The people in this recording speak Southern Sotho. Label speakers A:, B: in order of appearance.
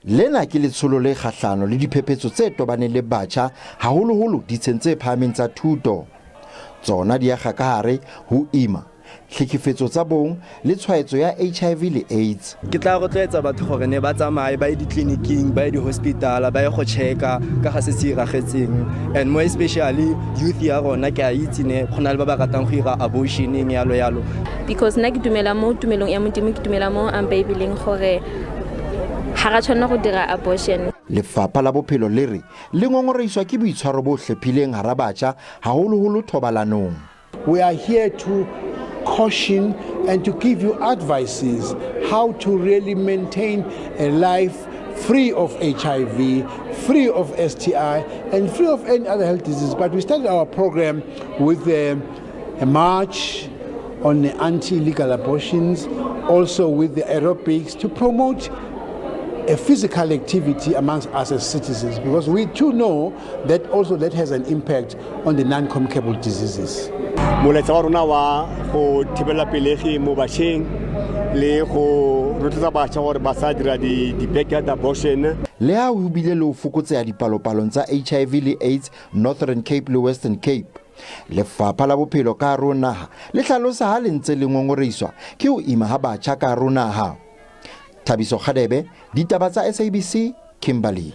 A: Lena ke letsholo le kgahlano le diphephetso tse tobaneng le batjha haholoholo ditsheng tse phahameng tsa thuto. Tsona di akga ka hare ho ima, tlhekefetso tsa bong le tshwaetso ya HIV le AIDS.
B: Ke tla rotloetsa batho gore ne ba tsamaye ba ye ditleliniking, ba ye di-hospitala, ba ye go checka ka ga se se iragetseng, and more especially youth ya rona. Ke a itse ne go na le ba ba ratang go ira abortioneng, yalo yalo.
C: Because nna ke dumela mo tumelong ya Modimo, ke dumela mo ang Bibleng gore ga ra tshwanela go dira abortion.
A: Lefapha la Bophelo le re le ngongoreiswa ke boitshwaro bo hlephileng hara batjha, haholoholo thobalanong.
D: We are here to caution and to give you advices how to really maintain a life free of HIV, free of STI, and free of any other health disease. But we started our program with a march on the anti-illegal abortions, also with the aerobics to promote a physical activity amongst us as citizens, because we too know that also that has an impact on the non-communicable diseases.
E: Molaetsa wa rona wa go thibela pelegi mo batšheng le go rotloetsa batšha gore ba sa dira di-backyard abortion.
A: Le ha ho bile le ho fokotseha dipalopalong tsa HIV le AIDS Northern Cape le Western Cape, Lefapha la Bophelo ka hare ho naha le hlalosa ha le ntse le ngongoreiswa ke ho ima ha batjha ka hare ho naha. Thabiso Kgadebe, ditaba tsa SABC, Kimberley.